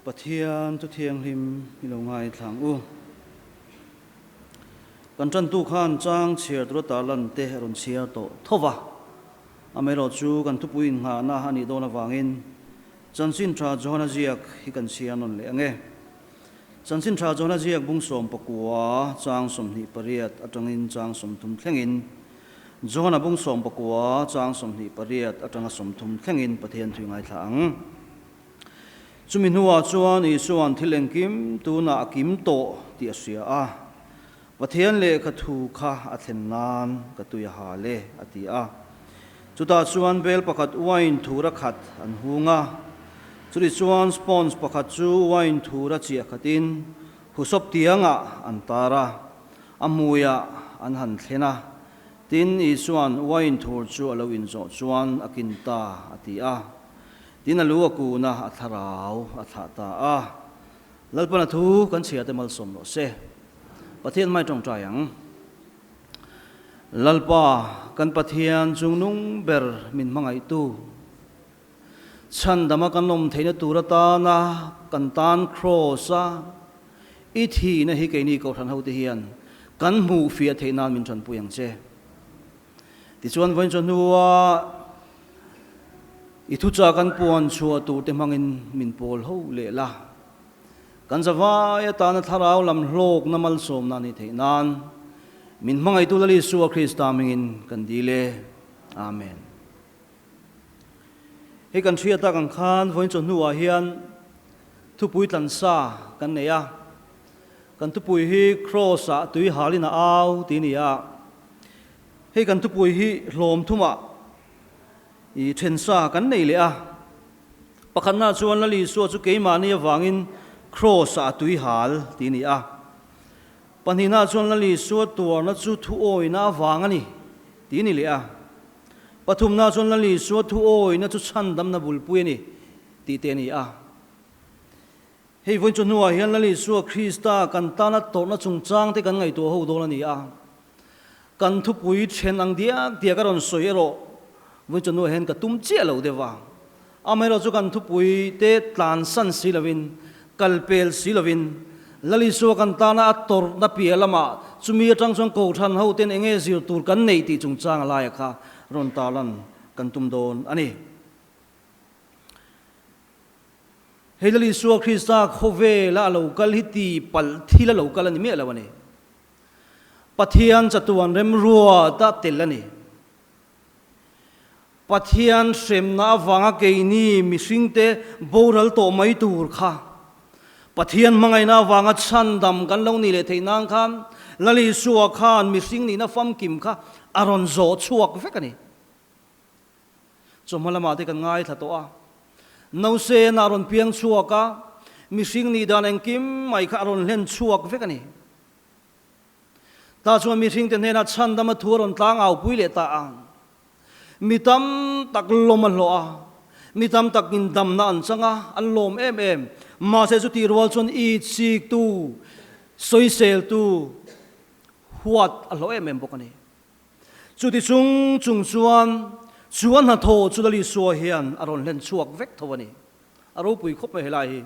Pathian chu thianghlim i lo ngaithla ang u. Kan tantu khan chang chhiar tura tarlan te a rawn chhiar tawh tho va. Amaherawhchu kan thupui innghahna a nih dawn avangin Chanchin Tha Johana ziak hi kan chhiar nawn leh ang e. Chanchin Tha Johana ziak bung 19 chang 28 atangin chang 30 thlengin, Johana bung 19 chang 28 atanga 30 thlengin Pathian thui ngaithla ang. Chumi hnuah chuan Isua'n thil engkim tunah a kim tawh tih a hria a, Pathian lehkha thu kha a thlen nan ka tui a hal e, a ti a. Chutah chuan bel pakhat wine thura khat an hung a. Chutih chuan sponge pakhat chu wine thura chiah khatin husawp tiangah an tar a, a hmuiah an han thlen a. Tin, Isua'n wine thur chu a lo inzawh chuan a kin ta, a ti a. Tin, a lu a kun a, a thlarau a thlah ta a. Lalpana thu kan chhia te malsawm rawh se. Pathian hmai tawngtai ang. Lalpa, kan Pathian chungnung ber min hmangaihtu, chhandama kan awm theihna tur atana kan tan Kraws-a i thihna hi keini Kohhran hote hian kan hmuh fiah theih nan min tanpui ang che. Tichuan vawiin chawhnua i thuchah kan puan chhuah turte hmangin min pawl ho leh la. Kan zavai atana thlarau lam hlawkna malsawmna a nih theih nan min hmangaihtu Lal Isua Krista hmingin kan dil e. Amen. Hei kan hriat tak ang khan vawiin chawhnuah hian thupui tlansa kan nei a. Kan thupui hi Kraws-ah tui halin a au tih a ni a. Hei kan thupui hi hlawm thumah i thensa kan nei leh a. Pakhatna chuan Lal Isua chu keimahni avangin Kraws-ah a tui hal tih a ni a. Pahnihna chuan Lal Isua tuarna chu thuawina avang a ni tih a ni leh a. Pathumna chuan Lal Isua thuawina chu chhandamna bulpui a ni tih te a ni a. Hei vawiin chu hnuah hian Lal Isua Krista kan tana tawrhna chungchang te kan ngaihtuah ho dawn a ni a. Kan thupui then ang diak diak a rawn sawi erawh vawiin chu hnuah hian ka tum chiah lo deuh a. Amaherawh chu kan thupui te tlansan si lovin, kal pel si lovin, Lal Isua kan tana a tawrhna piah lamah chumi atang chuan Kohhran ho ten enge zir tur kan neih tih chungchang a laia kha rawn tarlan kan tum dawn a ni. Hei Lal Isua Krista khawvela a lo kal hi ti palh thil a lo kal a ni miah lo a ni. Pathian chatuan remruat a tel a ni. Pathian hremna avanga keini mihringte boral tawh mai tur kha Pathian hmangaihna avanga chhandam kan lo nih leh theih nan khan Lal Isua khan mihring nihna famkim kha a rawn zawh chhuak vek a ni. Chawhma lamah te kan ngaithla tawh a, Nausena a rawn piang chhuak a, mihring nih dan engkim mai kha a rawn hlen chhuak vek a ni. Tah chuan mihringte hnenah chhandama thu a rawn tlang aupui leh ta a. Mi tam tak lawm a hlawh a, mi tam tak in damna an chang a, an lawm em em. Mahse chutih rual chuan itsiktu, sawiseltu huat a hlawh em em bawk a ni. Chuti chung chung chuan chu a hnathawh chu Lal Isua hian a rawn hlen chhuak vek tho a ni. A ropui khawp mai helai hi.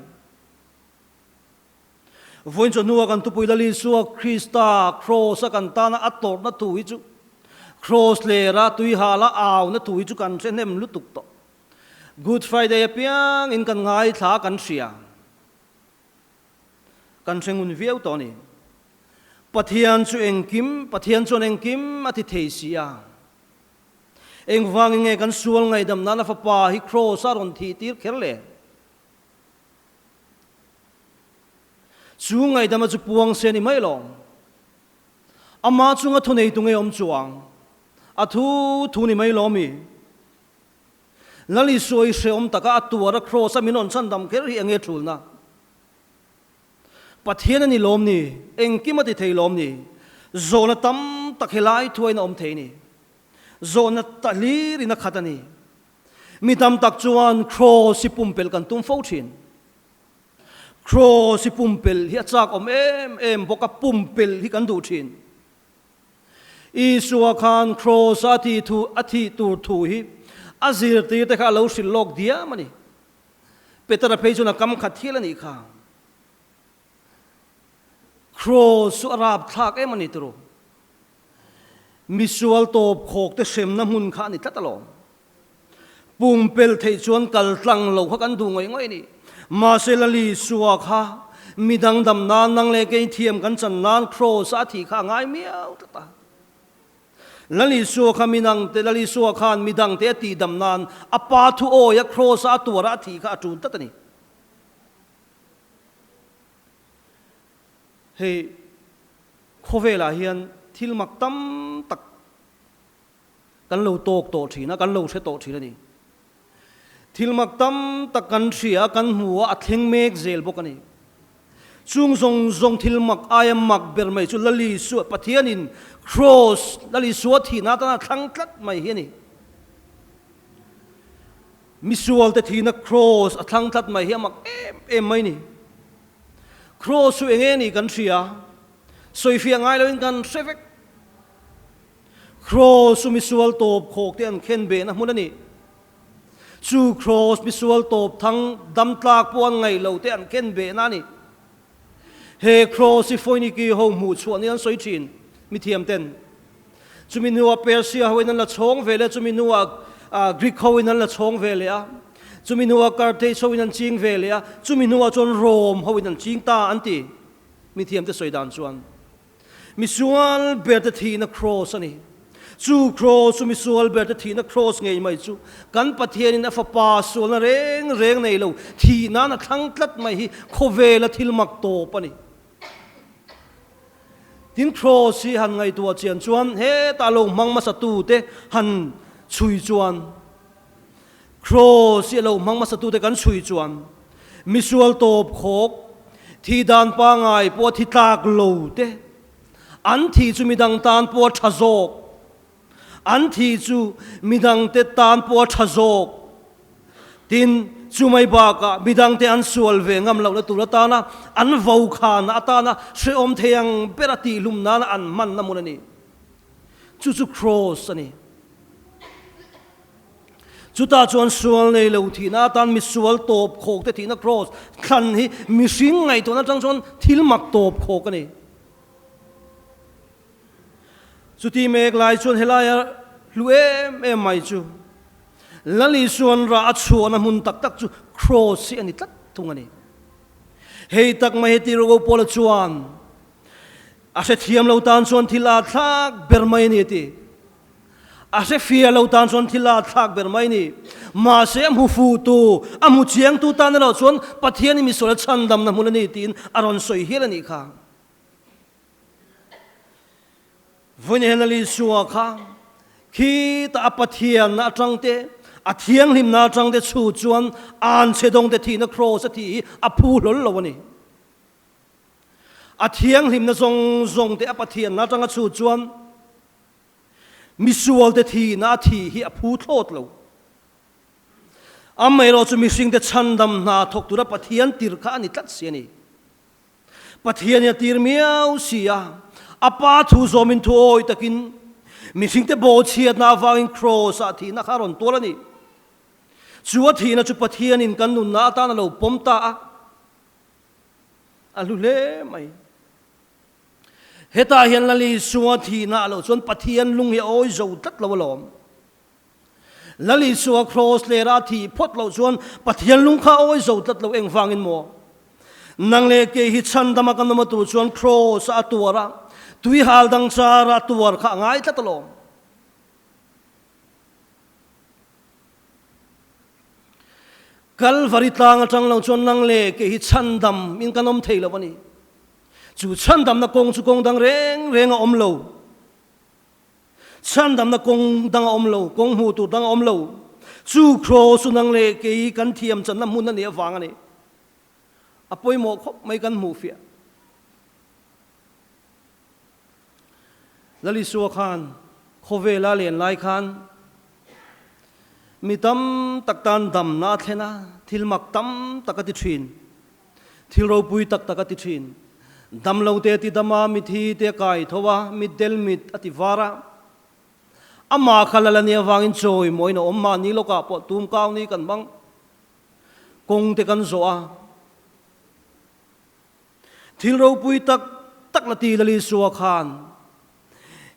Vawiin chu hnua kan thupui Lal Isua Krista Kraws a kan tana a tawrhna thu hi chu Kraws lera tuihala auna thu hi chu kan hre hnem lutuk tawh. Good Friday apiangin kan ngaithla kan hria. Kan hre ngun viau tawh a ni. Pathian chu engkim, Pathian chuan engkim a ti thei si a. Engvangin nge kan sual ngaihdam nana fapa hi Kraws a rawn thih tir kher le? Chu ngaihdama chu puang se ni mai lo. Ama chunga thu nei tu nge awm chuang? A thu thu ni mai lo mi? Lal Isua i hrehawm taka a tuar a Kraws a min rawn chhandam kher hi enge thulna? Pathian a ni lawm ni? Engkim a ti thei lawm ni? Zawhna tam tak helai thuain a awm thei ni. Zawhna ta hlirin a khat a ni. Mi tam tak chuan Kraws hi pumpelh kan tum fo thin. Kraws hi pumpelh hi a chak awm em em bawk a, pumpelh hi kan duh thin. Isua khan Kraws a thi thu a thih tur thu hi a zirtir te kha a lo hrilh lawk diam a ni. Petera phei chuan a kam khat hial a nih kha. Kraws chu a rapthlak em a ni turu. Misual tawp khawk te hremna hmun kha a ni tlat alawm. Pumpelh theih chuan kal tlang lo kha kan duh ngawih ngawih a ni. Mahse Lali Sua kha mi dangdam nan nang leh kei thiam kan chan nan Kraws a thih kha a ngai miau tlat a. Lali Sua kha mi nang te Lali Sua khan mi dang te a tihdam nan a pa thu awi a Kraws a a tuar a a thih kha a tul tlat a ni. Hei khawvelah hian thil mak tam tak kan lo tawk tawh thin a, kan lo hre tawh thin a ni. Thil mak tam tak kan hria a, kan hmu a, a thleng mek zel bawk a ni. Chung zawng zawng thil mak aia mak ber mai chu Lali Sua, Pathianin Kraws, Lali Sua thihna atana thlang tlat mai hi a ni. Misualte thihna Kraws a thlang tlat mai hi a mak em em mai ni. Kraws chu eng nge ni kan hria, sawifiah ngai loin kan hre vek. Kraws chu misual tawp khawk te an khen behna hmun a ni. Chu kraws misual tawp thang dam tlak pawh an ngaih lo te an khen behna a ni. He kraws hi Foiniki ho hmuh chhuah niin an sawi thin, mithiam ten. Chumi hnuah Persia hoin an la chhawng ve leh a, chumi hnuah Greek hoin an la chhawng ve leh a, chumi hnuah Carthage hoin an ching ve leh a, chumi hnuah chuan Rome hoin an ching ta an ti, mithiam te sawi dan chuan. Misual ber te thihna kraws a ni. Chu kraws chu misual ber te thihna kraws ngei mai chu kan Pathianin a Fapa sualna reng reng nei lo thih nan a thlang tlat mai hi khawvela thil mak tawp a ni. Tin kraws hi han ngaihtuah chian chuan hetah lo hmang hmasa tute han chhui chuan Kraws hi a lo hmang hmasatute kan chhui chuan misual tawp khawk, thi dan pangai pawh a thi tlak lo te, an thi chu midang tan pawh a tha zawk, an thi chu midangte tan pawh a tha zawk. Tin, chumai bakah midangte an sual ve ngam lohna tur atana an vokhana atana hrehawm thei ang bera tihhlum nana an hmanna hmun a ni. Chu chu kraws a ni. Chutah chuan sual nei lo thihna atan misual tawp khawk te thihna kraws thlan hi mihring ngaihtuahna atang chuan thil mak tawp khawk a ni. Chuti mek lai chuan helaia hlu em em mai chu Lal Isuan rah a chhuahna hmun tak tak chu kraws hi a ni tlat thung a ni. Hei tak mai heti Rogo Paula chuan a hrethiam lo tan chuan thil a thlak ber mai a ni a ti. A hre fia lo tan chuan thil a thlak ber mai ni. Mahse a hmu fuh tu, a hmu chiang tu tan erawh chuan Pathian i misual a chhandamna hmun a ni tiin a rawn sawi hial a nih kha. Vawiin Isua kha khitah a Pathianna atang te, a thianghlimna atang te chhu chuan anchhe dawng te thihna kraws a thih hi a phu hlawl lo a ni. A thianghlimna zawng zawng te a Pathianna atanga chhu chuan Misualte thihna a thih hi a phu thlawt lo. Amaherawh chu mihringte chhandam hna thawk tura Pathian tir kha a ni tlat si a ni. Pathianin a tir miau si a, a Pa thu zawmin thu awi takin mihringte bawhchhiatna avangin Kraws-ah thihna kha a rawn tual a ni. Chu a thihna chu Pathianin kan nunna atan a lo pawm ta a, a hlu hle mai. Hetah hian Lal Isua thihna a loh chuan Pathian lung hi a awi zo tlat lo alawm. Lal Isua kraws lera a thih phawt loh chuan Pathian lung kha a awi zo tlat lo engvangin maw? Nang leh kei hi chhandama kan awm a tur chuan kraws a tuar a, tuihal dang chara a tuar kha a ngai tlat alawm. Kalvari tlang atang lo chuan nang leh kei hi chhandam in kan awm thei lo a ni. Chu chhandamna kawng chu kawng dang reng reng a awm lo. Chhandamna kawng dang a awm lo, kawng hmuh tur dang a awm lo. Chu kraws chu nang leh kei kan thiam channa hmun a nih avang a ni. A pawimawh khawp mai kan hmuh fiah. Lal Isua khan khawvela len lai khan mi tam tak tan damna a thlen a, thil mak tam tak a ti thin. Thil ropui tak tak a ti thin. Damlo te a ti dam a, mithi te a kai tho a, mitdel mit a ti var a. Amah kha lal a nih avangin chawimawiin a awm mahni lawkah pawh tum kau ni kan hmang. Kawng te kan zawh a. Thil ropui tak tak la ti Lal Isua khan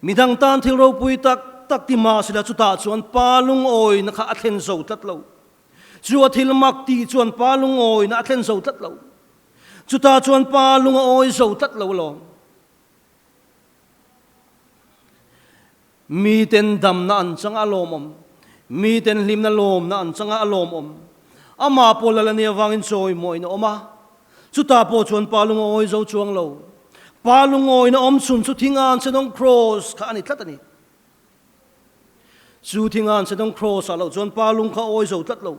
midang tan thil ropui tak tak ti mah sela chutah chuan pa lungawina kha a thlen zo tlat lo. Chu a thil mak tih chuan pa lungawina a thlen zo tlat lo. Chutah chuan pa lung a awi zo tlat lo alawm. Miten damna an changa a lawmawm, miten hlimna lawmna an changa a lawmawm. Amah pawh lal a nih avangin chawimawiin a awm a. Chutah pawh chuan pa lungawi zo chuang lo. Pa lungawina awm chhun chu thingan senawng kraws kha a ni tlat a ni. Chu thingan senawng kraws ah loh chuan pa lung kha awi zo tlat lo.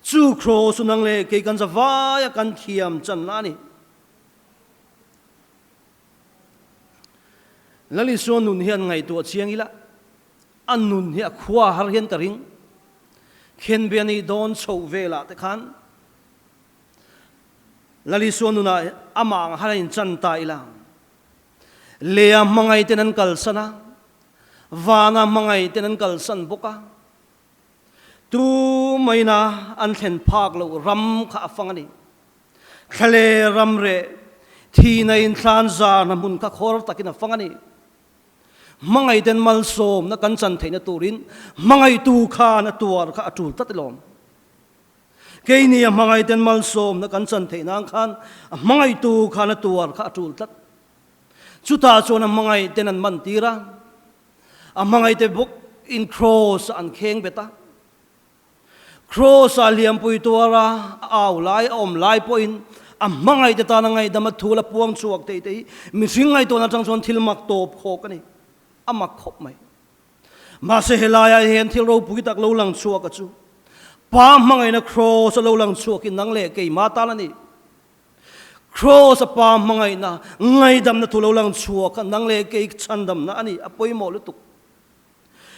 Chu kraws chu nang leh kei kan za vaia kan thiam channa a ni. Lal Isua nun hian ngaihtuah chiang ila, a nun hi a khua har hian ka ring. Khenbe a nih dawn chhoh velah te khan Lal Isua nunah amah ang har a inchan ta ila. Lea hmangaih ten an kalsan a, vana hmangaih ten an kalsan bawk a. Tu maina an thlen phak loh ram kha a fang a ni. Thlale ram reh thihna in thlan zarna hmun kha khawr takin a fang a ni. Hmangaihten malsawmna kan chan theihna turin hmangaihtu khan a tuar kha a tul tlat alawm. Keini a hmangaihten malsawmna kan chan theih nan khan a hmangaihtu khan a tuar kha a tul tlat. Chutah chuan a hmangaihten an man tir a, a hmangaihte bawk in kraws ah an kheng bet a. Kraws-ah liampui tuara a au lai, a awm lai pawhin a hmangaihte tana ngaihdam a thul a puang chhuak thei te hi mihring ngaihtuahna atang chuan thil mak tawp khawk a ni. A mak khawp mai. Mahse helaiah hian thil ropui tak lo lang chhuak a chu Pa hmangaihna Kraws a lo lang chhuak hi nang leh keimah tan a ni. Kraws a Pa hmangaihna ngaihdamna thu lo lang chhuak a nang leh kei chhandamna a ni. A pawimawh lutuk.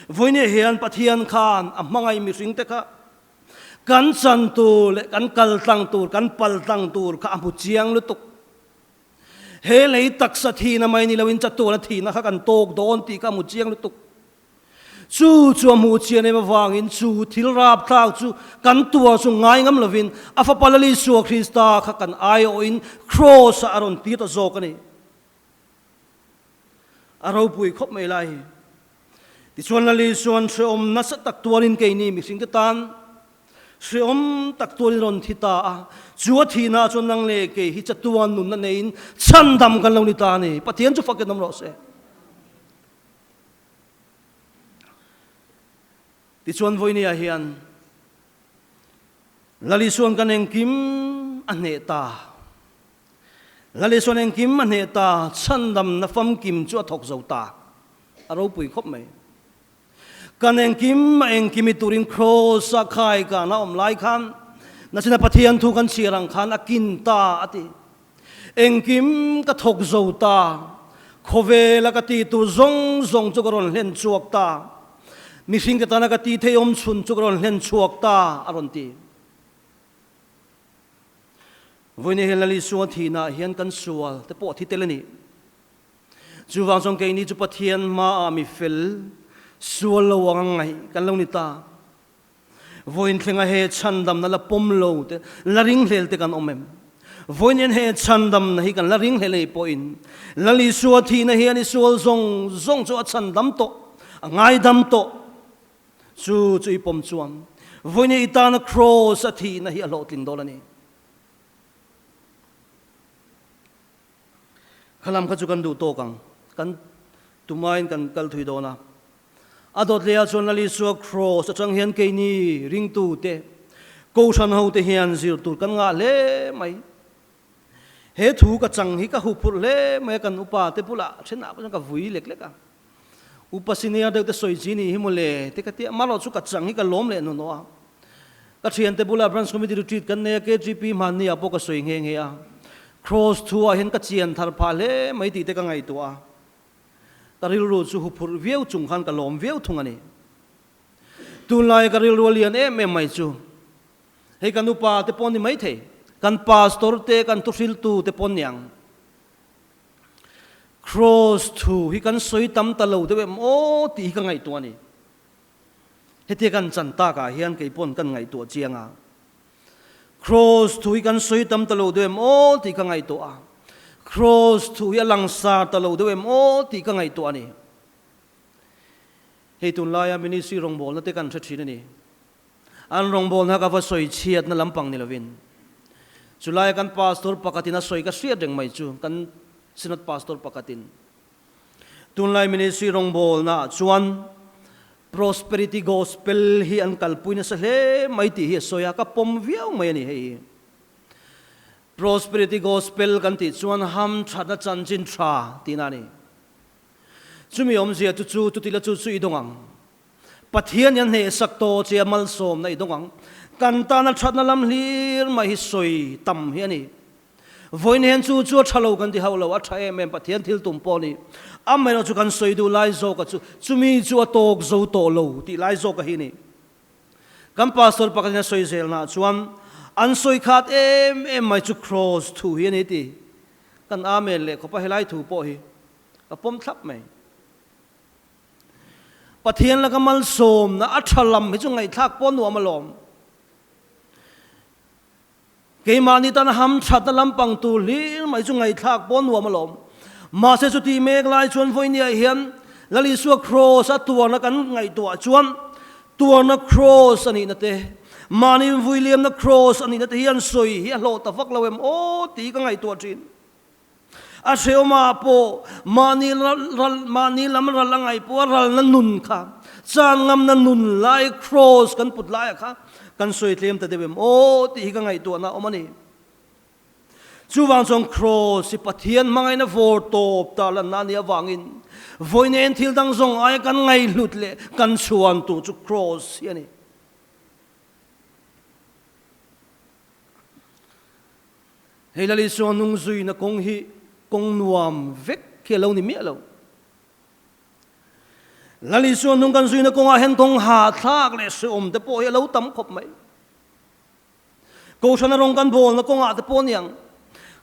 Vawinia hian Pathian khan a hmangaih mihringte kha kan chan tur leh kan kal tlang tur, kan pal tlang tur kha a hmu chiang lutuk. He lei taksa thihna mai ni loin chatuana thihna kha kan tawk dawn tih kha a hmu chiang lutuk. Chu chu a hmuh chian em avangin chu thil rapthlak chu kan tuar chu ngai ngam lovin a Fapa Lal Isua Krista kha kan aiawhin Kraws-ah a rawn tir ta zawk a ni. A ropui khawp mai lai hi. Tichuan Lal Isuan hrehawm nasa tak tuarin keini mihringte tan hrehawm tak tuarin rawn thi ta a. Chu a thihna ah chuan nang leh kei hi chatuan nunna neiin chhandam kan lo ni ta a ni. Pathian chu fakin awm rawh se. Tichuan vawinia hian Lal Isuan kan engkim a hneh ta. Lal Isuan engkim a hneh ta, chhandamna famkim chu a thawk zo ta. A ropui khawp mai. Kan engkim a engkim i turin Kraws a khai kan a awm lai khan nachina Pathian thu kan chhiar ang khan a kin ta a ti. Engkim ka thawk zo ta, khawvela ka tih tur zawng zawng chu ka rawn hlen chhuak ta, mihring te tana ka tih theih awm chhun chu ka rawn hlen chhuak ta a rawn ti. Vawiin hian Lal Isua thihnaah hian kan sual te pawh a thi tel a ni. Chuvang chuan keini chu Pathian hmaah mi fel, sual lo anga ngaih kan lo ni ta. Vawiin thlenga he chhandamna la pawm lo te, la ringhlel te kan awm em? Vawiin hian he chhandamna hi kan la ringhlel ei pawhin Lal Isua thihna hian i sual zawng zawng chu a chhandam tawh, a ngaidam tawh. Chu chu i pawm chuan vawiin i tana kraws a thihna hi a hlawhtling dawn a ni. Khalam kha chu kan duh tawk ang, kan tumain kan kal thui dawn a. A dawt leh ah chuan Lal Isua kraws atang hian keini ringtute, Kohhran hote hian zir tur kan ngah hle mai. He thu ka chang hi ka huphurh hle mai a, kan upa te bulah thenah pawh chuan ka vui lek lek a. Upa senior deuh te sawi chi ni hi mawle te ka ti a, amaherawh chu ka chang hi ka lawm leh hnuhnawh a. Ka thiante bulah Branch Committee Retreat kan nei a, KGP hmanni ah pawh ka sawi nghe nghe a. Cross thu ah hian ka chian thar phah hle mai tih te ka ngaihtuah a. Ka rilru chu huphurh viau chung khan ka lawm viau thung a ni. Tunlai ka rilru a lian em em mai chu hei kan upa te pawh ni maithei, kan pastor te, kan thuhriltu te pawh niang. Kraws thu hi kan sawi tam ta lo deuh em aw tih hi ka ngaihtuah a ni. Hetia kan chan takah hian kei pawn kan ngaihtuah chiang a. Kraws thu hi kan sawi tam ta lo deuh em aw tih ka ngaihtuah a. Kraws thu hi a langsar ta lo deuh em aw tih ka ngaihtuah a ni. Hei tunlaia ministry rawngbawlna te kan hre thin a ni. An rawngbawlna ka va sawi chhiatna lampang ni lovin chulaia kan pastor pakhatin a sawi ka hriat reng mai chu kan Synod pastor pakhatin tunlai ministry rawngbawlnaah chuan prosperity gospel hi an kalpui nasa hle mai tih hi a sawi a, ka pawm viau mai a ni hei hi. Prosperity gospel kan tih chuan hamthatna chanchin tha tihna a ni. Chumi awmzia chu chu chuti la chu chu i dawng ang. Pathian hian hnehsak tawh che a malsawmna i dawng ang. Kan tana thatna lam hlir mai hi sawi tam hi a ni. Vawiin hian chu chu a tha lo kan ti hauh lo, a tha em em Pathian thil tum pawh a ni. Amaherawhchu chu kan sawi duh lai zawka chu chumi chu a tawk zo tawh lo tih lai zawka hi a ni. Kan pastor pakhatin a sawi zelnaah chuan an sawi khat em em mai chu kraws thu hi a ni ti. Kan Amen leh khawpa helai thu pawh hi ka pawm thlap mai. Pathian laka malsawmna a tha lam hi chu ngaihthlak pawh nuam alawm. Keimahni tan ham thatna lampang tur hlir mai chu ngaihthlak pawh nuam alawm. Mahse chuti mek lai chuan vawinia hian Lal Isua Kraws a tuarna kan ngaihtuah chuan tuarna Kraws a nihna te, mahni invuiliamna Kraws a nihna te hi an sawi hi a hlawh ta vak lo em aw tih ka ngaihtuah thin. A hrehawmah pawh mahni ral mahni lam ral a ngaih pawh a ralna nun kha, chan ngamna nun lai Kraws kan put laiah kha kan sawi tlem ta deuh em aw tih hi ka ngaihtuahna a awm a ni. Chuvang chuan Kraws hi Pathian hmangaihna vawr tawp ta lanna a nih avangin vawiin thil dang zawng aia kan ngaihhlut leh kan chhuan tur chu Kraws hi a ni. Hei Lal Isua nung zuina kawng hi kawng nuam vek hi a lo ni miah lo. Lal Isua nung kan zuina kawngah hian kawng hahthlak leh hrehawm te pawh hi a lo tam khawp mai. Kohhrana rawng kan bawlna kawngah te pawh niang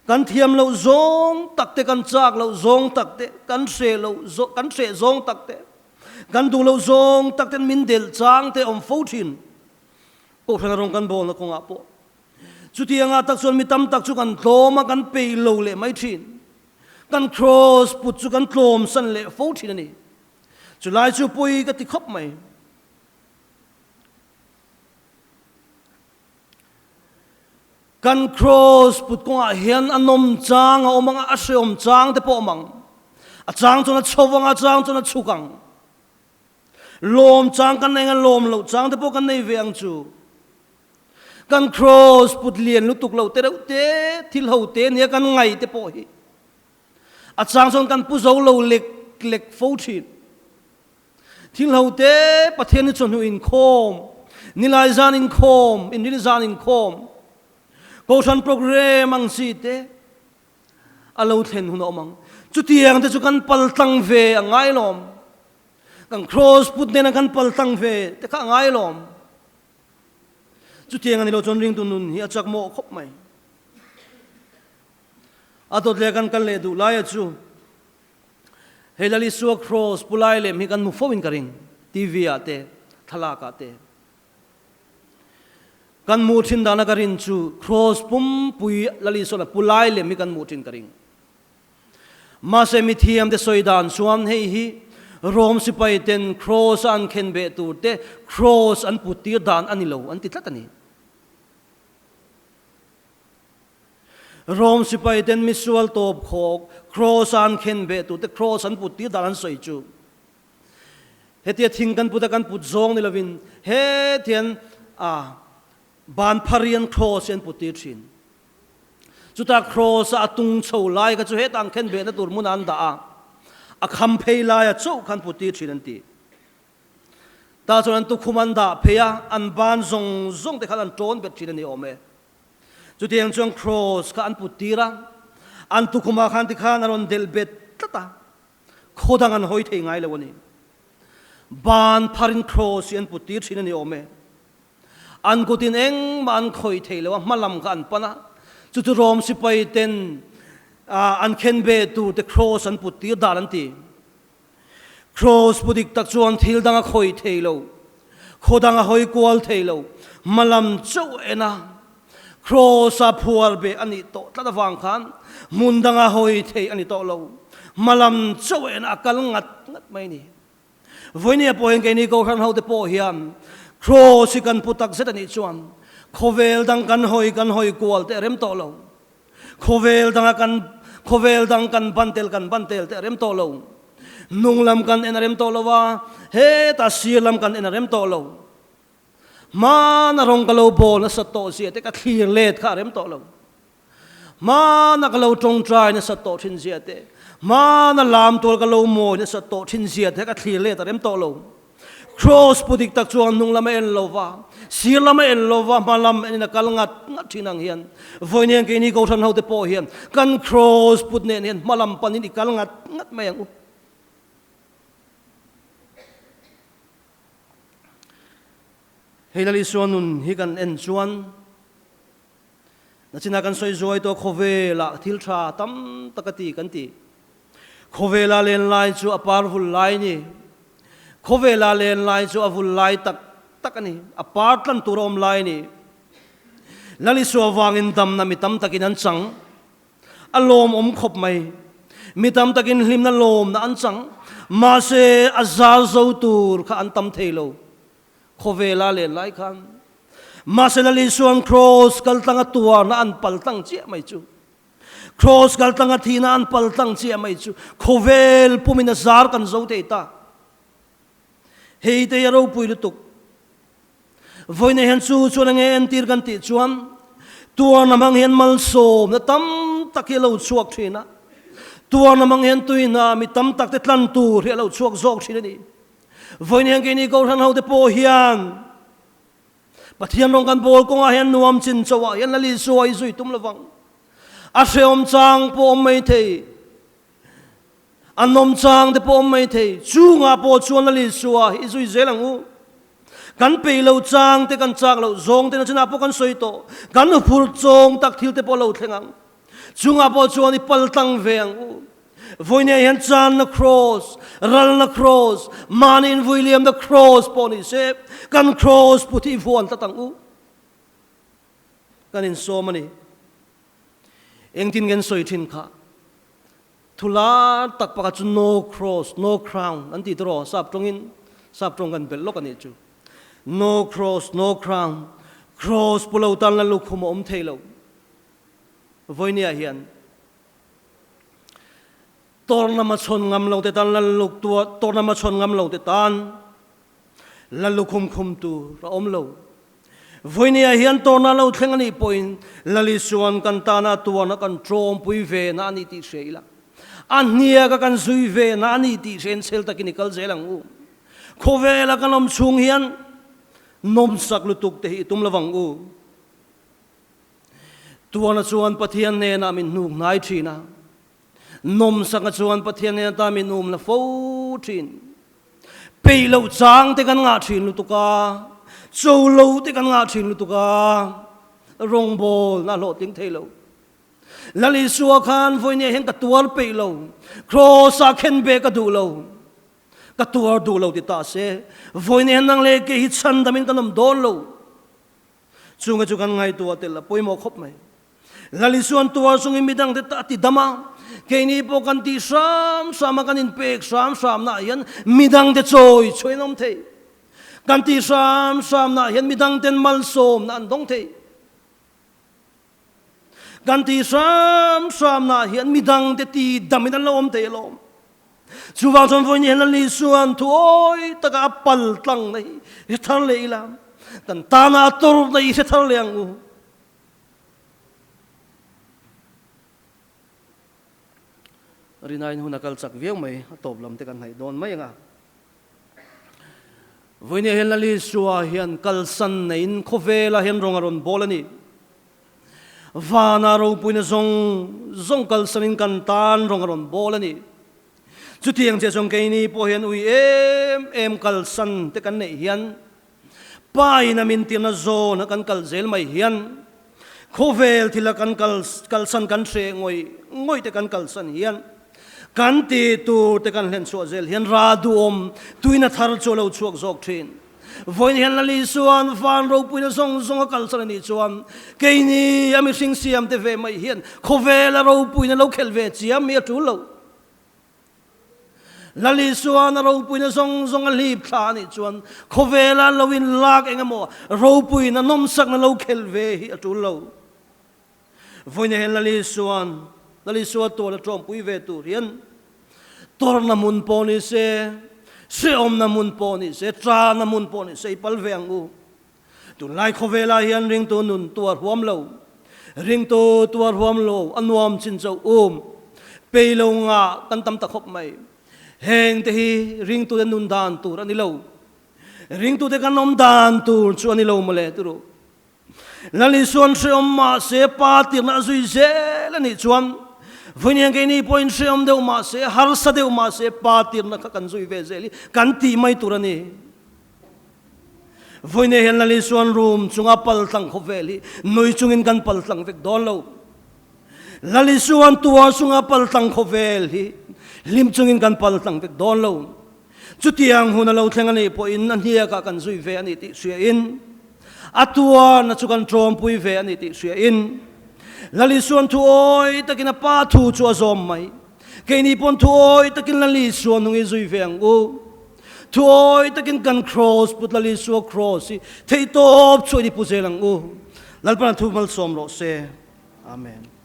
kan thiam loh zawng tak te, kan chak loh zawng tak te, kan hreh loh kan hreh zawng tak te, kan duh loh zawng tak ten min delh chang te awm fo thin. Kohhrana rawng kan bawlna kawngah pawh Chutiangah tak chuan mi tam tak chu kan tlawm a, kan peih lo leh mai thin. Kan kraws put chu kan tlawm san leh fo thin a ni. Chulai chu pawi ka ti khawp mai. Kan kraws put kawngah hian a nawm chang a awm ang a, a hreawm chang te pawh a awm ang. A chang chuan a chho vang a, a chang chuan a chhuk ang. Lawm chang kan nei ang a, lawm loh chang te pawh kan nei ve ang chu. Kan kraws put lian lutuk lo te reuh te, thil ho te nia kan ngaih te pawh hi a chang chuan kan pu zo lo lek lek fo thin. Thil ho te Pathian hi chawhnu inkhawm, nilai zan inkhawm, inrin zan inkhawm, Kohhran program ang chi te a lo thlen hun a awm ang. Chutiang te chu kan pal tlang ve a ngai lawm. Kan kraws put nena kan pal tlang ve te kha a ngai lawm. Chutiang a ni lo chuan ringtu nun hi a chak mawh khawp mai. A dawt leh kan kal leh duh laia chu hei Lal Isua Kraws pu lai lem hi kan hmu fo in ka ring, TV ah te, thlalak ah te. Kan hmuh thin dana ka rin chu Kraws pumpui Lal Isua pu lai lem hi kan hmuh thin ka ring. Mahse mithiam te sawi dan chuan hei hi Rom sipai ten Kraws a an khen beh tur te Kraws an put tir dan a ni lo an ti tlat a ni. Rom sipai ten misual tawp khawk Kraws a an khen beh tur te Kraws an put tir dan an sawi chu hetia thing kan put a kan put zawng ni lovin hetian a ban pharian Kraws hi an put tir thin. Chutah Kraws-a a tung chho lai kha chu hetah an khen behna tur hmunah an dah a, a kham phei laia chauh khan put tir thin an ti. Tah chuan an tukhum an dah phei a, an ban zawng zawng te khan an tawn bet thin a ni awm e. Chutiang chuan Kraws kha an put tir a, an tukhumah khan tikhan a rawn delh bet tlat a, khaw dang an hawi thei ngai lo a ni. Ban pharin Kraws hi an put tir thin a ni awm e. An kutin engmah an khawih thei lo a, hma lam kha an pan a, chu chu Rom sipai ten an khen ve tur te kraws an put tir dan an ti. Kraws pu dik tak chuan thil dang a khawih thei lo, khaw dang a hawi kual thei lo, hma lam chauh en a. Kraws-a phuar beh a nih tawh tlat avang khan hmun danga hawi thei a ni tawh lo. Hmalam chauh en a kal ngat ngat mai a ni. Vawinia pawh hian keini Kohhran hote pawh hian Kraws hi kan pu tak zet a nih chuan khawvel dang kan hawi kan hawi kual te a rem tawh lo. Khawvel danga kan khawvel dang kan ban tel kan ban tel te a rem tawh lo. Hnung lam kan en a rem tawh lo a, hetah sir lam kan en a rem tawh lo. Hmana rawng ka lo bawl nasat tawh zia te ka thlir let kha a rem tawh lo. Hmana ka lo tawngtai nasat tawh thin zia te, hmana lam tual ka lo mawi nasat tawh thin zia te ka thlir let a rem tawh lo. Kraws pu dik tak chuan hnung lam a en lo va, sir lam a en lo va, hma lam enin a kal ngat ngat thin ang hian vawiin hian keini Kohhran hote pawh hian kan kraws put nen hian hma lam panin i kal ngat ngat mai ang u. Hei Lal Isua nun hi kan en chuan nachina kan sawi zuai tawh khawvelah thil tha tam tak a ti kan ti. Khawvela len lai chu a par vul lai ni. Khawvela len lai chu a vul lai tak tak a ni. A par tlan tur a awm lai ni. Lal Isua vangin damna mi tam takin an chang. A lawmawm khawp mai. Mi tam takin hlimna lawmna an chang. Mahse, a zar zo tur kha an tam thei lo. Khawvela len lai khan. Mahse, Lal Isua'n Kraws kaltlanga tuarna an pal tlang chiah mai chu. Kraws kaltlanga thihna an pal tlang chiah mai chu khawvel pumin a zar kan zo thei ta. Hei te hi a ropui lutuk. Vawiin hian chu chuan enge entir kan tih chuan tuarna hmang hian malsawmna tam tak hi a lo chhuak thin a. Tuarna hmang hian tui hna mi tam tak te tlan tur hi a lo chhuak zawk thin a ni. Vawiin hian keini Kohhran hote pawh hian Pathian rawng kan bawl kawngah hian nuam chin chauhah hian Lal Isua i zui tum lovang. A hrehawm chang pawh awm mai thei, a nawm chang te pawh awm mai thei, chungah pawh chuan Lal Isua hi i zui zel ang u. Kan peih lo chang te, kan chak loh zawng te nachinah pawh kan sawi tawh, kan huphur chawng tak thil te pawh lo thleng ang. Chungah pawh chuan i pal tlang ve ang u. Vawinia hian channa kraws, ralna kraws, mahni invuiliamna kraws pawh ni se, kan kraws put hi i vuan tlat ang u. Kan insawm a ni. Engtin nge an sawi thin kha? Thu lar tak pakhat chu no cross, no crown an ti tawh sap tawngin, sap tawng kan belh lawk a nih chu. No cross, no crown, cross pu lo tan la lukhum a awm thei lo. Vawinia hian Tawrnam a chhawn ngam lo te tan lal luk tua tawrnam a chhawn ngam lo te tan lal lukhum khum tur a awm lo. Vawinia hian tawrna lo thleng a nih pawhin Lal Isuan kan tana tuarna kan tawmpui ve na a ni tih hria ila, a hniaka kan zui ve na a ni tih hriain chhel takin i kal zel ang u. Khawvela kan awm chhung hian nawmsak lutuk te hi i tum lovang u. Tuarna chuan Pathian hnenah min hnuk hnai thin a, nawmsaka chuan Pathian hnen ata min um la fo thin. Peih loh chang te kan ngah thin lutuk a, cho lo te kan ngah thin lutuk a, rawngbawlna a hlawhtling thei lo. Lal Isua khan vawinia hian ka tuar peih lo, Kraws-ah khen ve ka duh lo, ka tuar duh lo ti ta se, vawinia hian nang leh kei hi chhandamin kan awm dawn lo. Chunga chu kan ngaihtuah tel a pawimawh khawp mai. Lal Isuan tuar chungin midangte a ti dam a, keini pawh kan tih hram hram a, kan inpek hram hramnaah hian midangte chawi chhuah in awm thei. Kan tih hram hramnaah hian midangten malsawmna an dawng thei. Kan tih hram hramnaah hian midangte ti damin an lo awm thei alawm. Chuvang chuan vawiin hian Lal Isuan thu awi taka a pal tlang na hi hre thar leh ila, kan tana a tawrhna hi hre thar leh ang u. Rinain hun a kal chak viau mai, a tawp lam te kan hnaih dawn mai ang a. Vawiin hian Lal Isua hian kalsan neiin khawvelah hian rawng a rawn bawl a ni. Vana ropuina zawng zawng kalsanin kan tan rawng a rawn bawl a ni. Chutiang che chuan keini pawh hian ui em em kalsan te kan neih hian Pa in a min tirna zawna kan kal zel mai hian khawvel thila kan kal kalsan kan hreh ngawih ngawih te kan kalsan hian kan tih tur te kan hlen chhuah zel hian ra duhawm tuina thar chu a lo chhuak zawk thin. Vawiin hian Lal Isua'n van ropuina zawng zawng a kalsan a nih chuan keini a mihring siamte ve mai hian khawvela ropuina lo khelh ve chiam hi a tul lo. Lal Isua'n a ropuina zawng zawng a hlip thla a nih chuan khawvela lo inlak eng emaw ropuina nawmsakna lo khelh ve hi a tul lo. Vawiin hian Lal Isua'n Lal Isua tual a tawmpui ve tur hian tawrhna hmun pawh ni se, hrehawmna hmun pawh ni se, ṭahna hmun pawh ni se i pal ve ang u. Tunlai khawvelah hian ringtu nun tuar huam lo, ringtu tuar huam lo a nuam chin chauh um pei lo ngah kan tam ta khawp mai. Heng te hi ringtute nun dan tur a ni lo. Ringtute kan awm dan tur chu a ni lo mawle turu. Lal Isuan hrehawm mahse pa tirna a zui zel a nih chuan vawiin keini pawhin hrehawm deuh mahse, harsa deuh mahse pa tirna kha kan zui ve zel hi kan tih mai tur a ni. Vawiin hian Lal Isuan room chunga pal tlang khawvel hi nui chungin kan pal tlang vek dawn lo. Lal Isuan tuar chunga pal tlang khawvel hi hlim chungin kan pal tlang vek dawn lo. Chutiang hun a lo thleng a nih pawhin a hniakah kan zui ve a ni tih hriain, a tuarna chu kan tawmpui ve a ni tih hriain, Lal Isuan thu awi takin a Pa thu chu a zawm mai. Keini pawn thu awi takin Lal Isua hnung i zui ve ang u. Thu awi takin kan kraws put Lal Isua kraws hi theihtawp chhuah in i pu zel ang u. Lalpan a thu malsawm rawh se. Amen.